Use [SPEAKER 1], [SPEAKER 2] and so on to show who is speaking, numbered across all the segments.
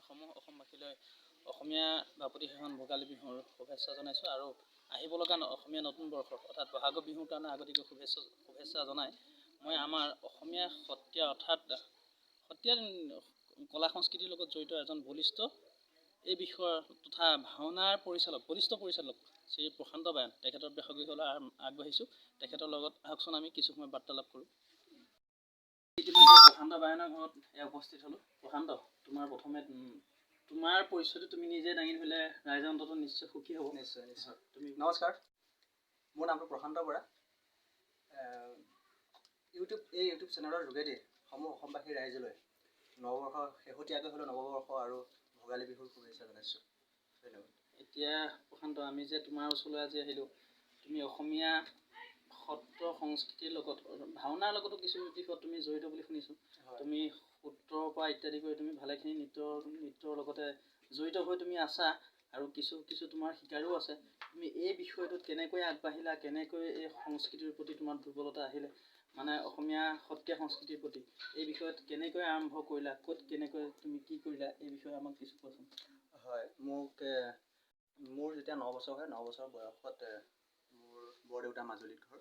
[SPEAKER 1] সমূহ অসমবাসীলৈ অসমীয়া বাপতি সাহোন ভোগালী বিহুৰ শুভেচ্ছা জনাইছোঁ আৰু আহিব লগা অসমীয়া নতুন বৰ্ষৰ, অৰ্থাৎ বহাগ বিহুৰ কাৰণে আগতীয়াকৈ শুভেচ্ছা শুভেচ্ছা জনাই মই আমাৰ অসমীয়া সত্ৰীয়া, অৰ্থাৎ সত্ৰীয়া কলা সংস্কৃতিৰ লগত জড়িত এজন বলিষ্ঠ এই বিষয়ৰ তথা ভাওনাৰ পৰিচালক, বলিষ্ঠ পৰিচালক শ্ৰী প্ৰশান্ত বায়ন, তেখেতৰ বাসগৃহলৈ আগবাঢ়িছোঁ। তেখেতৰ লগত আহকচোন, আমি কিছু সময় বাৰ্তালাপ কৰোঁ। ইতিমধ্যে প্ৰশান্ত বায়নৰ ঘৰত এয়া উপস্থিত হ'লোঁ। প্ৰশান্ত, তোমাৰ প্ৰথমে তোমাৰ পৰিচয়টো তুমি নিজে দাঙি ধৰিলে ৰাইজে অন্ততঃ নিশ্চয় সুখী হ'ব।
[SPEAKER 2] নিশ্চয় নিশ্চয়।
[SPEAKER 1] তুমি
[SPEAKER 2] নমস্কাৰ, মোৰ নামটো প্ৰশান্ত বৰা। এই ইউটিউব চেনেলৰ যোগেদি সমূহ অসমবাসী ৰাইজলৈ নৱবৰ্ষ, শেহতীয়াকৈ হ'লেও নৱবৰ্ষ আৰু ভোগালী বিহুৰ শুভেচ্ছা জনাইছোঁ। ধন্যবাদ।
[SPEAKER 1] এতিয়া প্ৰশান্ত, আমি যে তোমাৰ ওচৰলৈ আজি আহিলোঁ, তুমি অসমীয়া সত্ৰ সংস্কৃতিৰ লগত, ভাওনাৰ লগতো কিছু দিশত তুমি জড়িত বুলি শুনিছোঁ। তুমি সূত্ৰৰ পৰা ইত্যাদি কৰি তুমি ভালেখিনি নৃত্যৰ লগতে জড়িত হৈ তুমি আছা আৰু কিছু কিছু তোমাৰ শিকাৰো আছে। তুমি এই বিষয়টোত কেনেকৈ আগবাঢ়িলা, কেনেকৈ এই সংস্কৃতিৰ প্ৰতি তোমাৰ দুৰ্বলতা আহিলে, মানে অসমীয়া সত্ৰীয়া সংস্কৃতিৰ প্ৰতি এই বিষয়ত কেনেকৈ আৰম্ভ কৰিলা, ক'ত কেনেকৈ তুমি কি কৰিলা, এই বিষয়ে আমাক কিছু কোৱাচোন।
[SPEAKER 2] হয়, মোৰ যেতিয়া 9 বছৰ হয়, 9 বছৰ বয়সত মোৰ বৰদেউতা মাজুলীত ঘৰ।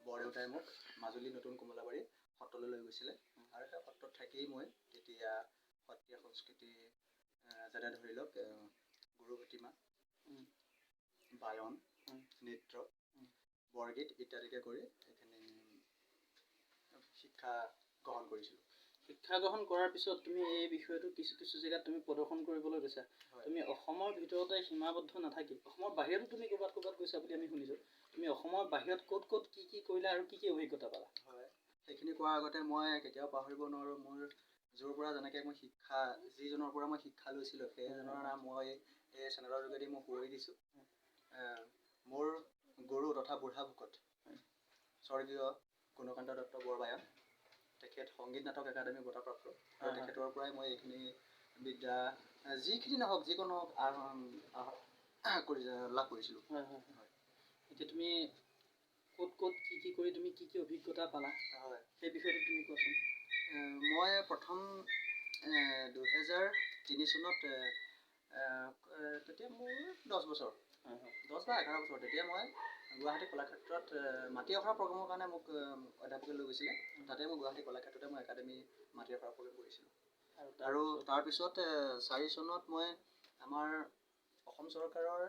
[SPEAKER 2] বৰদেউতাই মোক মাজুলী নতুন কমলাবাৰী সত্ৰলৈ লৈ গৈছিলে আৰু সেই সত্ৰত থাকিয়েই মই তেতিয়া সত্ৰীয়া সংস্কৃতি, যেনে ধৰি লওক গুৰু ভটিমা, বায়ন, নৃত্য, বৰগীত ইত্যাদিকে কৰি এইখিনি শিক্ষা গ্ৰহণ কৰিছিলোঁ।
[SPEAKER 1] শিক্ষা গ্ৰহণ কৰাৰ পিছত তুমি এই বিষয়টো কিছু কিছু জেগাত তুমি প্ৰদৰ্শন কৰিবলৈ গৈছা।
[SPEAKER 2] হয়।
[SPEAKER 1] তুমি অসমৰ ভিতৰতে সীমাবদ্ধ নাথাকি অসমৰ বাহিৰতো তুমি ক'ৰবাত ক'ৰবাত গৈছা বুলি আমি শুনিছোঁ। তুমি অসমৰ বাহিৰত ক'ত ক'ত কি কি কৰিলা আৰু কি কি অভিজ্ঞতা পালা?
[SPEAKER 2] হয়, সেইখিনি কোৱাৰ আগতে মই কেতিয়াও পাহৰিব নোৱাৰোঁ, মোৰ য'ৰ পৰা যেনেকৈ মই শিক্ষা, যিজনৰ পৰা মই শিক্ষা লৈছিলোঁ, সেইজনৰ নাম মই এই চেনেলৰ যোগেদি মই সুঁৱৰি দিছোঁ। মোৰ গুৰু তথা বুঢ়া ভকত স্বৰ্গীয় গুণকান্ত দত্ত বৰবায়ন। তেখেত সংগীত নাটক একাডেমী বঁটাপ্ৰাপ্ত আৰু
[SPEAKER 1] হয় হয়।
[SPEAKER 2] তেখেতৰ পৰাই মই এইখিনি বিদ্যা, যিখিনি নহওক, যিকোনো হওক, কৰি লাভ কৰিছিলোঁ।
[SPEAKER 1] হয় হয় হয় এতিয়া তুমি ক'ত ক'ত কি কি কৰি তুমি কি কি অভিজ্ঞতা পালা, সেই বিষয়টো তুমি কোৱাচোন।
[SPEAKER 2] মই প্ৰথম 2003 চনত, তেতিয়া মোৰ 10 বছৰ,
[SPEAKER 1] হয় হয়
[SPEAKER 2] 10 বা 11 বছৰ, তেতিয়া মই গুৱাহাটী কলাক্ষেত্ৰত মাটি আখৰা প্ৰগ্ৰেমৰ কাৰণে মোক অধ্যাপকে লৈ গৈছিলে। তাতে মই গুৱাহাটী কলাক্ষেত্ৰতে মই একাডেমি মাটি আখৰা প্ৰগ্ৰেম কৰিছিলোঁ।
[SPEAKER 1] আৰু
[SPEAKER 2] আৰু তাৰপিছত 4 চনত মই আমাৰ অসম চৰকাৰৰ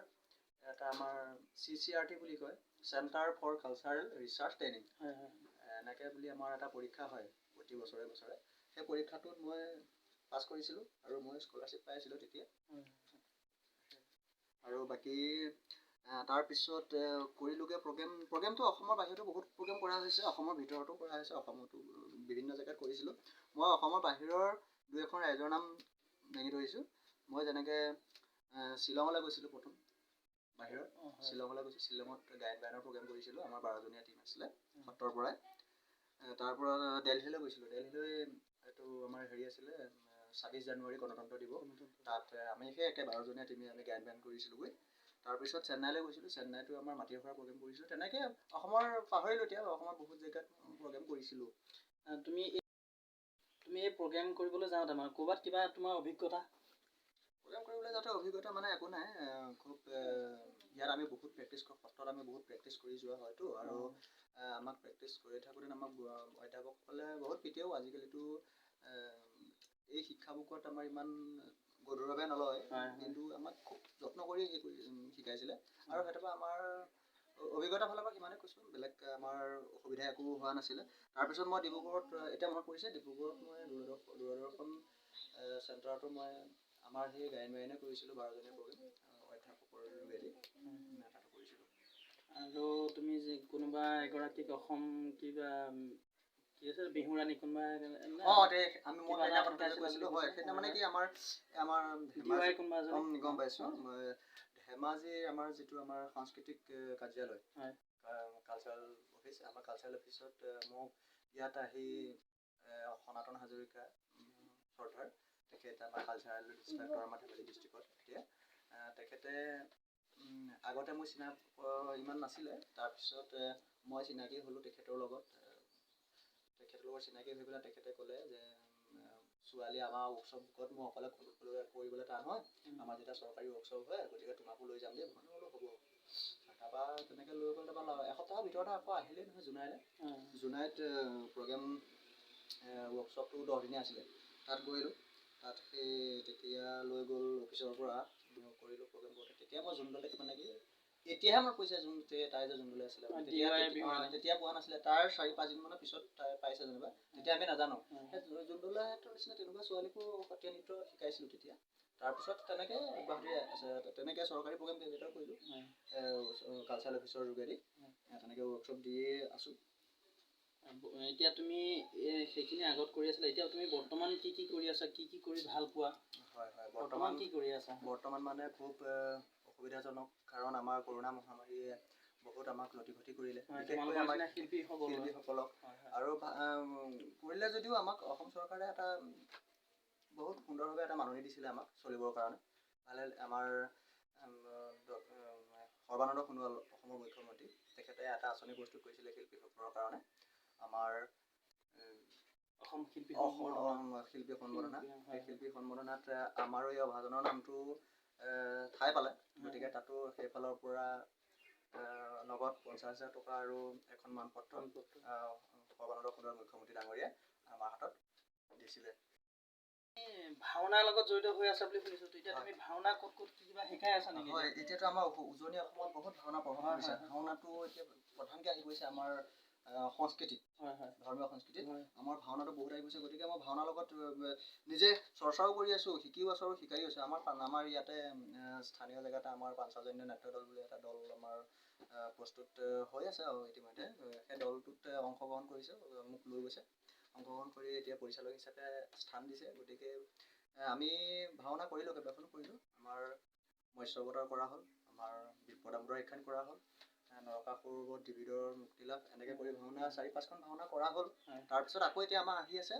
[SPEAKER 2] এটা আমাৰ চিচিআৰটি বুলি কয়, Centre for Cultural Research Training,
[SPEAKER 1] হয় হয়
[SPEAKER 2] এনেকৈ বুলি আমাৰ এটা পৰীক্ষা হয় প্ৰতি বছৰে বছৰে। সেই পৰীক্ষাটোত মই পাছ কৰিছিলোঁ আৰু মই স্কলাৰশ্বিপ পাই আছিলোঁ তেতিয়া। আৰু বাকী তাৰপিছত কৰিলোঁগৈ প্ৰগ্ৰেম। প্ৰগ্ৰেমটো অসমৰ বাহিৰতো বহুত প্ৰগ্ৰেম কৰা হৈছে, অসমৰ ভিতৰতো কৰা হৈছে, অসমতো বিভিন্ন জেগাত কৰিছিলোঁ। মই অসমৰ বাহিৰৰ দুই এখন ৰাজ্যৰ নাম দাঙি ধৰিছোঁ। মই যেনেকৈ শ্বিলঙলৈ গৈছিলোঁ প্ৰথম বাহিৰত। শ্বিলঙলৈ গৈছোঁ, শ্বিলঙত গায়ন বায়নৰ প্ৰগ্ৰেম কৰিছিলোঁ। আমাৰ 12জনীয়া টীম আছিলে সত্ৰৰ পৰাই। তাৰ পৰা দেলহিলৈ গৈছিলোঁ। দেলহিলৈ এইটো আমাৰ হেৰি আছিলে, 26 জানুৱাৰী গণতন্ত্ৰ দিৱস, তাত আমি সেই একে 12জনীয়া টীমে আমি গায়ন বায়ন কৰিছিলোঁগৈ। তাৰপিছত চেন্নাইলৈ গৈছিলোঁ। চেন্নাইতো আমাৰ মাটি আখৰা প্ৰগ্ৰেম কৰিছিলোঁ। তেনেকৈ অসমৰ, পাহৰিলোঁ এতিয়া, অসমৰ বহুত জেগাত প্ৰগ্ৰেম কৰিছিলোঁ।
[SPEAKER 1] তুমি এই প্ৰগ্ৰেম কৰিবলৈ যাওঁতে মানে ক'ৰবাত কিবা তোমাৰ অভিজ্ঞতা?
[SPEAKER 2] প্ৰগ্ৰেম কৰিবলৈ যাওঁতে অভিজ্ঞতা মানে একো নাই। খুব ইয়াত আমি বহুত প্ৰেক্টিছ, সত্ৰত আমি বহুত প্ৰেক্টিছ কৰি যোৱা হয়তো আৰু আমাক প্ৰেক্টিছ কৰি থাকোঁতে আমাক অধ্যাপকসকলে বহুত পিটেও। আজিকালিতো এই শিক্ষাবুকত আমাৰ ইমান গধুৰভাৱে নলয়।
[SPEAKER 1] হয় হয়
[SPEAKER 2] কিন্তু আমাক খুব যত্ন কৰি হেৰি কৰি শিকাইছিলে আৰু সেইটোৰ পৰা আমাৰ অভিজ্ঞতাৰ ফালৰ পৰা সিমানেই কৈছোঁ, বেলেগ আমাৰ অসুবিধা একো হোৱা নাছিলে। তাৰপিছত মই ডিব্ৰুগড়ত, এতিয়া মনত পৰিছে, ডিব্ৰুগড়ত মই দূৰদৰ্শন চেণ্টাৰতো মই আমাৰ সেই গায়ন বায়নে কৰিছিলোঁ, 12জনীয়া প্ৰগ্ৰেম অধ্যাপকৰ যোগেদি তাতো কৰিছিলোঁ।
[SPEAKER 1] আৰু তুমি যে কোনোবা এগৰাকীক অসম কিবা কি আছিল, বিহুৰাণী কোনোবা
[SPEAKER 2] অঁ, তে আমি মই
[SPEAKER 1] কিবা
[SPEAKER 2] সেইদিনা
[SPEAKER 1] এটা
[SPEAKER 2] কথাটো
[SPEAKER 1] শিকাইছিলা
[SPEAKER 2] কৈছিলোঁ
[SPEAKER 1] বুলি
[SPEAKER 2] হয়।
[SPEAKER 1] কৈছে।
[SPEAKER 2] সেইদিনা মানে কি, আমাৰ আমাৰ
[SPEAKER 1] ডি ৱাই
[SPEAKER 2] ধেমাজি
[SPEAKER 1] কোনোবা এজনী।
[SPEAKER 2] গম পাইছোঁ। মই ধেমাজিৰ আমাৰ যিটো আমাৰ সাংস্কৃতিক কাৰ্যালয়, কালচাৰেল অফিচ, আমাৰ কালচাৰেল অফিচত মোক ইয়াত আহি সনাতন হাজৰিকা শ্ৰদ্ধাৰ, তেখেত আমাৰ কালচাৰেল ইনস্পেক্টৰ আমাৰ ধেমাজি ডিষ্ট্ৰিক্টত এতিয়া। তেখেতে আগতে মোৰ চিনাক ইমান নাছিলে। তাৰপিছত মই চিনাকি হ'লোঁ তেখেতৰ লগত। তেখেতৰ লগত চিনাকি হৈ পেলাই তেখেতে ক'লে যে ছোৱালী আমাৰ ৱৰ্কশ্বপত মই অকলে কৰিবলৈ টান হয়, আমাৰ যেতিয়া চৰকাৰী ৱৰ্কশ্বপ হয়, গতিকে তোমাকো লৈ যাম দেই। মই বোলো হ'ব। তাৰপৰা তেনেকৈ লৈ গ'ল। তাৰপৰা এসপ্তাহৰ ভিতৰতে আকৌ আহিলেই নহয় জোনাইলৈ। জোনাইত প্ৰগ্ৰেম ৱৰ্কশ্বপটো 10 দিনীয়া আছিলে, তাত গৈলোঁ। তাত সেই তেতিয়া লৈ গ'ল অফিচৰ পৰা, কৰিলোঁ প্ৰগ্ৰেম কৰোঁতে। তেতিয়া মই জোনদলেক, মানে কি, এতিয়াহে মনত পৰিছে, জোন তাই যে জোনদলে আছিলে, তেতিয়া তেতিয়া পোৱা নাছিলে। তাৰ 4-5 দিনমানৰ পিছত তাই পাইছে যেনিবা, তেতিয়া আমি নাজানো। সেই জোনদোলাহঁতৰ নিচিনা তেনেকুৱা ছোৱালীকো সত্ৰীয়া নৃত্য শিকাইছিলোঁ তেতিয়া। তাৰপিছত তেনেকৈ অব্যাহতি আছে। তেনেকৈ চৰকাৰী প্ৰগ্ৰেম কেইবাটাও কৰিলোঁ কালচাৰেল অফিচৰ যোগেদি, তেনেকৈ ৱৰ্কশ্বপ দিয়ে আছোঁ।
[SPEAKER 1] এতিয়া তুমি সেইখিনি আগত কৰি আছিলা, এতিয়া তুমি বৰ্তমান কি কি কৰি আছা, কি কি কৰি ভাল পোৱা?
[SPEAKER 2] হয়,
[SPEAKER 1] বৰ্তমান কি কৰি আছা?
[SPEAKER 2] বৰ্তমান মানে খুব অসুবিধাজনক, কাৰণ আমাৰ কৰোণা মহামাৰীয়ে বহুত আমাক লটি-ঘটি কৰিলে, বিশেষকৈ আমাৰ শিল্পীসকলক। আৰু কৰিলে যদিও আমাক অসম চৰকাৰে এটা বহুত সুন্দৰভাৱে এটা মাননি দিছিলে আমাক চলিবৰ কাৰণে। ভালে, আমাৰ সৰ্বানন্দ সোণোৱাল, অসমৰ মুখ্যমন্ত্ৰী, তেখেতে এটা আঁচনি প্ৰস্তুত কৰিছিলে শিল্পীসকলৰ কাৰণে, আমাৰ
[SPEAKER 1] অসম শিল্পী
[SPEAKER 2] শিল্পী সম্বৰ্ধনা। সেই শিল্পী সম্বৰ্ধনাত আমাৰো এই অভাজনৰ নামটো ঠাই পালে। গতিকে তাতো সেইফালৰ পৰা নগদ 50,000 টকা আৰু এখন মানপত্ৰ সৰ্বানন্দ সোণোৱাল মুখ্যমন্ত্ৰী ডাঙৰীয়াই আমাৰ হাতত দিছিলে।
[SPEAKER 1] ভাওনাৰ লগত জড়িত হৈ আছা বুলি শুনিছো। তেতিয়া তুমি ভাওনা ক'ত ক'ত কিবা শিকাই আছা নেকি?
[SPEAKER 2] হয়, এতিয়াতো আমাৰ উজনি অসমত বহুত ভাওনা প্ৰভাৱ পৰিছে। ভাওনাটো এতিয়া প্ৰধানকৈ আহি গৈছে আমাৰ সংস্কৃতিত, ধৰ্মীয় সংস্কৃতিত আমাৰ ভাওনাটো বহুত আহি গৈছে। গতিকে মই ভাওনাৰ লগত নিজে চৰ্চাও কৰি আছোঁ, শিকিও আছোঁ আৰু শিকাইও আছোঁ। আমাৰ ইয়াতে স্থানীয় জেগাতে আমাৰ পাঞ্চজন্য নাট্য দল বুলি এটা দল আমাৰ প্ৰস্তুত হৈ আছে আৰু ইতিমধ্যে সেই দলটোত অংশগ্ৰহণ কৰিছোঁ। মোক লৈ গৈছে, অংশগ্ৰহণ কৰি এতিয়া পৰিচালক হিচাপে স্থান দিছে। গতিকে আমি ভাওনা কৰিলোঁ, কেইবাখনো কৰিলোঁ। আমাৰ মৎস্য অৱতাৰ কৰা হ'ল, আমাৰ বিপ্ৰদামোদৰ আখ্যান কৰা হ'ল, নৰকাসুৰ বধ, দ্বিবিদৰ মুক্তিলাভ, এনেকৈ কৰি ভাওনা 4-5খন ভাওনা কৰা হ'ল। তাৰপিছত আকৌ এতিয়া আমাৰ আহি আছে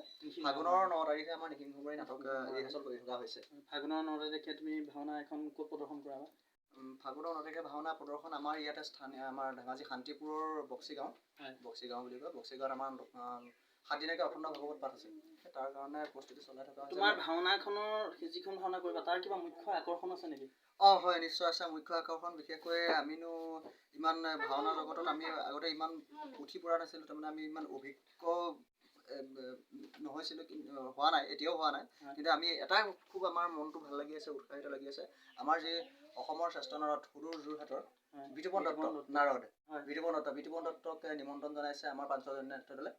[SPEAKER 2] ফাগুনৰ 9 তাৰিখে আমাৰ নিসিংহবাৰী নাটক ৰিহাৰ্চল কৰি থকা হৈছে।
[SPEAKER 1] ফাগুনৰ 9 তাৰিখে তুমি ভাওনা এখন ক'ত প্ৰদৰ্শন কৰাবা?
[SPEAKER 2] ফাগুনৰ 9 তাৰিখে ভাওনা প্ৰদৰ্শন আমাৰ ইয়াতে স্থানীয় আমাৰ ধেমাজি শান্তিপুৰৰ বক্সিগাঁও, বক্সিগাঁও বুলি কয়, বক্সিগাঁৱত আমাৰ সাতদিনীয়াকৈ অখণ্ড ভাগৱত পাঠ আছে। তাৰ কাৰণে প্ৰস্তুতি চলাই থকা হৈছে।
[SPEAKER 1] তোমাৰ ভাওনাখনৰ, যিখন ভাওনা কৰিবা, তাৰ কিবা মুখ্য আকৰ্ষণ আছে নেকি?
[SPEAKER 2] অঁ হয়, নিশ্চয় আছে মুখ্য আকৰ্ষণ। বিশেষকৈ আমিনো ইমান ভাওনা জগতত আমি আগতে ইমান উঠি পৰা নাছিলোঁ, তাৰমানে আমি ইমান অভিজ্ঞ নহৈছিলোঁ, হোৱা নাই, এতিয়াও হোৱা নাই। কিন্তু আমি এটাই খুব আমাৰ মনটো ভাল লাগি আছে, উৎসাহিত লাগি আছে, আমাৰ যি অসমৰ শ্ৰেষ্ঠ নাৰদ, সুদূৰ যোৰহাটৰ বিতুপন দত্ত নাৰদ, বিতুপন দত্তক নিমন্ত্ৰণ জনাইছে আমাৰ পাঞ্চজন্য নাট্য দলে।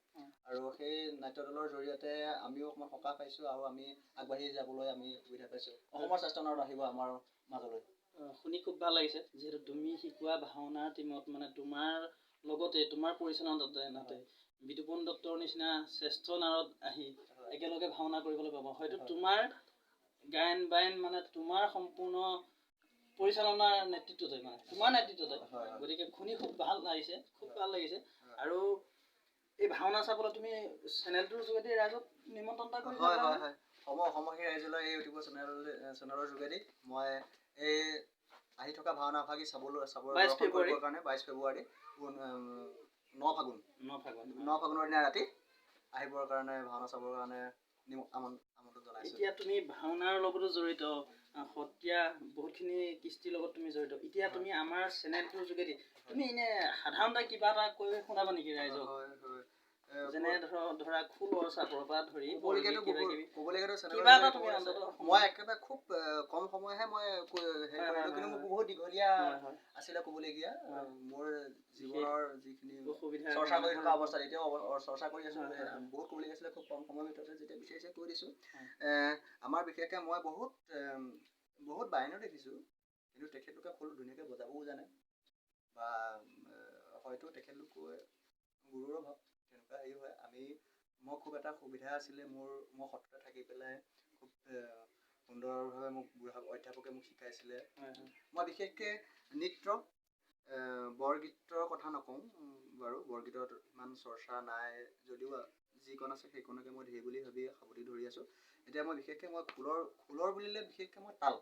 [SPEAKER 2] আৰু সেই নাট্য দলৰ জৰিয়তে আমিও অকণমান সকাহ পাইছোঁ আৰু আমি আগবাঢ়ি যাবলৈ আমি সুবিধা পাইছোঁ। অসমৰ শ্ৰেষ্ঠ নাৰদ আহিব আমাৰ মাজলৈ।
[SPEAKER 1] শুনি খুব ভাল লাগিছে, যিহেতু তুমি শিকোৱা ভাওনাৰ টীমত, মানে তোমাৰ লগতে তোমাৰ পৰিচালনাতে বিতুপন দত্তৰ নিচিনা শ্ৰেষ্ঠ নাৰদ আহি একেলগে ভাওনা কৰিবলৈ পাব। হয়তো তোমাৰ গায়ন বায়ন, মানে তোমাৰ সম্পূৰ্ণ পৰিচালনাৰ নেতৃত্বতে, মানে তোমাৰ নেতৃত্বতে। গতিকে শুনি খুব ভাল লাগিছে, খুব ভাল লাগিছে। আৰু এই ভাওনা চাবলৈ তুমি চেনেলটোৰ যোগেদি ৰাইজক নিমন্ত্ৰণ এটা কৰি
[SPEAKER 2] হয় হয় হয় অসমবাসী ৰাইজলৈ এই ইউটিউবৰ চেনেলৰ যোগেদি মই এই আহি থকা ভাওনা ভাগি চাবলৈ চাব
[SPEAKER 1] 22 ফেব্ৰুৱাৰী
[SPEAKER 2] কৰিবৰ কাৰণে 22 ফেব্ৰুৱাৰী, 9 ফাগুন,
[SPEAKER 1] 9 ফাগুন,
[SPEAKER 2] 9 ফাগুনৰ দিনা ৰাতি আহিবৰ কাৰণে, ভাওনা চাবৰ কাৰণে আমন্ত্ৰণ জনাইছোঁ।
[SPEAKER 1] এতিয়া তুমি ভাওনাৰ লগতো জড়িত, সত্ৰীয়া বহুতখিনি কৃষ্টিৰ লগত তুমি জড়িত। এতিয়া তুমি আমাৰ চেনেলটোৰ যোগেদি তুমি এনে সাধাৰণতে কিবা এটা কৈ শুনাবা নেকি ৰাইজক?
[SPEAKER 2] হয়।
[SPEAKER 1] যেনে ধৰা খোলৰ চাপৰ পৰা ধৰি
[SPEAKER 2] ক'বলগীয়াতো
[SPEAKER 1] কিবা
[SPEAKER 2] বহুত
[SPEAKER 1] কিবি
[SPEAKER 2] ক'বলগীয়াতো চেনেলৰ
[SPEAKER 1] কিবা এটা
[SPEAKER 2] যোগেদি
[SPEAKER 1] তুমি
[SPEAKER 2] বহুত আছে।
[SPEAKER 1] অন্ততঃ
[SPEAKER 2] মই একেবাৰে খুব কম সময়হে মই হেৰি কৰিলোঁ, কিন্তু মোৰ বহুত দীঘলীয়া আছিলে ক'বলগীয়া। মোৰ জীৱনৰ যিখিনি
[SPEAKER 1] অসুবিধা
[SPEAKER 2] চৰ্চা কৰি থকা অৱস্থাত, এতিয়াও চৰ্চা কৰি আছোঁ, বহুত ক'বলগীয়া আছিলে। খুব কম সময়ৰ ভিতৰতে যেতিয়া বিচাৰিছে কৈ দিছোঁ। আমাৰ বিশেষকৈ মই বহুত বহুত বায়নো দেখিছোঁ, কিন্তু তেখেতলোকে খোল ধুনীয়াকৈ বজাবও জানে বা হয়তো তেখেতলোকে গুৰুৰ অভাৱ তেনেকুৱা হেৰি হয়। মই খুব এটা সুবিধা আছিলে মোৰ, মই সত্ৰতে থাকি পেলাই খুব সুন্দৰভাৱে মোক বুঢ়া অধ্যাপকে মোক শিকাইছিলে।
[SPEAKER 1] হয় হয়
[SPEAKER 2] মই বিশেষকৈ নৃত্য, বৰগীতৰ কথা নকওঁ বাৰু, বৰগীতত ইমান চৰ্চা নাই যদিও যিকণ আছে সেইকণকে মই ধেৰ বুলি ভাবি সাৱটি ধৰি আছোঁ। এতিয়া মই বিশেষকৈ মই খোলৰ বুলিলে বিশেষকৈ মই তাল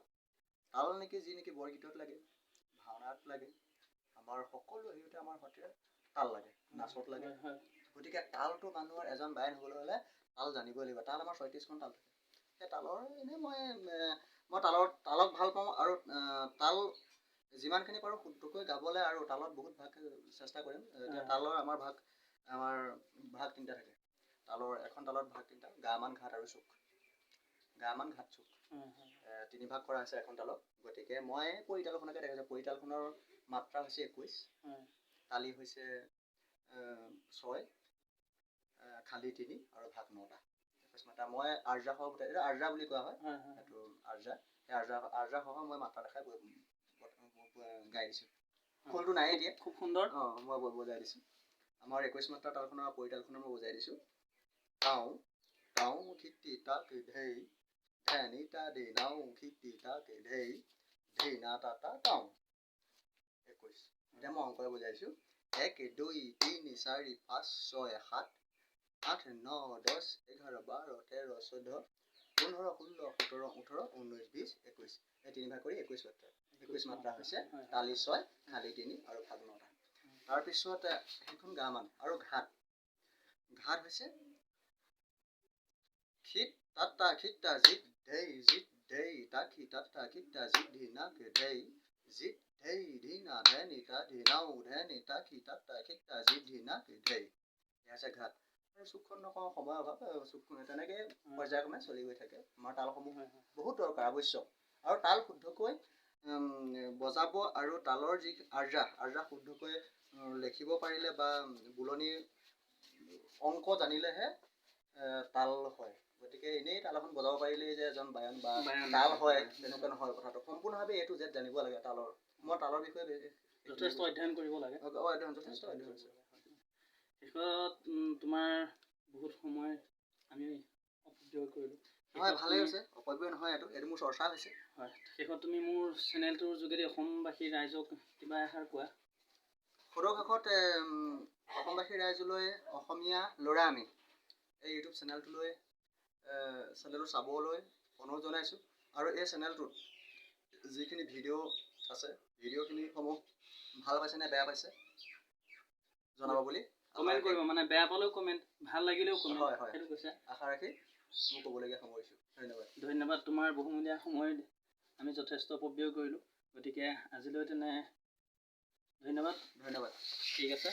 [SPEAKER 2] তাল নেকি, যি নেকি বৰগীতত লাগে, ভাওনাত লাগে, আমাৰ সকলো হেৰিতে আমাৰ সত্ৰীয়াত তাল লাগে, নাচত লাগে।
[SPEAKER 1] হয় হয়
[SPEAKER 2] গতিকে তালটো মানুহৰ এজন বায়ন হ'বলৈ হ'লে তাল জানিবই লাগিব। তাল আমাৰ 36খন তাল থাকে। সেই তালৰ এনেই মই মই তালক ভাল পাওঁ আৰু তাল যিমানখিনি পাৰোঁ শুদ্ধকৈ গাবলৈ আৰু তালত বহুত ভালকৈ চেষ্টা কৰিম। এতিয়া তালৰ আমাৰ ভাগ তিনিটা থাকে। তালৰ এখন তালত ভাগ তিনিটা, গা মান, ঘাট আৰু চুক। গা মান, ঘাট, চুক, তিনি ভাগ কৰা হৈছে এখন তালক। গতিকে মই পৰিতালখনকে দেখাইছোঁ। পৰিতালখনৰ মাত্ৰা হৈছে 21, তালি হৈছে 6, খালী 3 আৰু ভাগ 9টা। 21 মাত্ৰা। মই আৰ্জা সহ, এইটো আৰ্জা বুলি কোৱা হয়, সেইটো আৰ্জা। সেই আৰ্জা সহ মই মাত্ৰা দেখাই গাই দিছোঁ। খোলটো নাই এতিয়া।
[SPEAKER 1] খুব সুন্দৰ।
[SPEAKER 2] অঁ, মই বজাই দিছোঁ। আমাৰ 21 মাত্ৰা তালখনৰ, পৰিতালখনৰ মই বজাই দিছোঁ। তাও তাও খিতি তাক ধেই ধেনি তা ধে নাও খিতি তাক ধেই ধে না তা তা তাও, 21। এতিয়া মই অংকৰে বুজাইছোঁ। 1, 2, 3, 4, 5, 6, 7, 8, 9, 10, 11, 12, 13, 14, 15, 16, 17, 18, 19, 20, 21। এই তিনি ভাগ কৰি 21 মাত্ৰা, 21 মাত্ৰা হৈছে। তালি 6, খালী 3 আৰু ভাগ 9টা। তাৰপিছত সেইখন গা মান আৰু ঘাট। ঘাট হৈছে খিত তাত খিত তা জিত ধেই জিত ধেই তা খি তাত তা খিত তা জিত ধি না কে ধেই জিত ধেই ধি না ধে নি তা ধি নাও ধে নি তা খি তাত তা খিত তা জিত ধি না কে ধেই। এয়া হৈছে ঘাট। আৰু চুকখন নকওঁ, সময় অভাৱ। চুকখন তেনেকৈ পৰ্যায়ক্ৰমে চলি গৈ থাকে। আমাৰ তালসমূহ
[SPEAKER 1] হয় হয়
[SPEAKER 2] বহুত দৰকাৰ, আৱশ্যক। আৰু তাল শুদ্ধকৈ বজাব আৰু তালৰ যি আৰ্জা শুদ্ধকৈ লিখিব পাৰিলে বা বুলনিৰ অংক জানিলেহে তাল হয়। গতিকে এনেই তাল এখন বজাব পাৰিলেই যে এজন বায়ন বা
[SPEAKER 1] বায়ন
[SPEAKER 2] তাল হয়,
[SPEAKER 1] হয়।
[SPEAKER 2] তেনেকুৱা নহয় কথাটো। সম্পূৰ্ণভাৱে এ টু জেড জানিব লাগে তালৰ। মই তালৰ বিষয়ে
[SPEAKER 1] যথেষ্ট অধ্যয়ন কৰিব লাগে।
[SPEAKER 2] অঁ, অধ্যয়ন, যথেষ্ট অধ্যয়ন হৈছে।
[SPEAKER 1] শেষত তোমাৰ বহুত সময় আমি অপব্যয় কৰিলোঁ।
[SPEAKER 2] নহয়,
[SPEAKER 1] শেষত
[SPEAKER 2] ভালেই হৈছে, অপব্যয় নহয়। এইটো মোৰ চৰ্চা হৈছে।
[SPEAKER 1] হয়, শেষত তুমি মোৰ চেনেলটোৰ যোগেদি অসমবাসী ৰাইজক কিবা এষাৰ কোৱা।
[SPEAKER 2] সদৌ শেষত অসমবাসী ৰাইজলৈ অসমীয়া ল'ৰা আমি এই ইউটিউব চেনেলটোলৈ, চেনেলটো চাবলৈ অনুৰোধ জনাইছোঁ। আৰু এই চেনেলটোত যিখিনি ভিডিঅ' আছে, ভিডিঅ'খিনিসমূহ ভাল পাইছে নে বেয়া পাইছে জনাব বুলি আশা
[SPEAKER 1] কমেণ্ট
[SPEAKER 2] ৰাখি
[SPEAKER 1] কৰিব, মানে বেয়া পালেও কমেণ্ট, ভাল লাগিলেও কমেণ্ট।
[SPEAKER 2] হয় হয়
[SPEAKER 1] সেইটো কৈছে।
[SPEAKER 2] আশা ৰাখি মোৰ ক'বলগীয়া সামৰিছোঁ। ধন্যবাদ।
[SPEAKER 1] ধন্যবাদ। তোমাৰ বহুমূলীয়া সময় আমি যথেষ্ট অপব্যয় কৰিলোঁ। গতিকে আজিলৈ তেনে ধন্যবাদ।
[SPEAKER 2] ধন্যবাদ।
[SPEAKER 1] ঠিক আছে।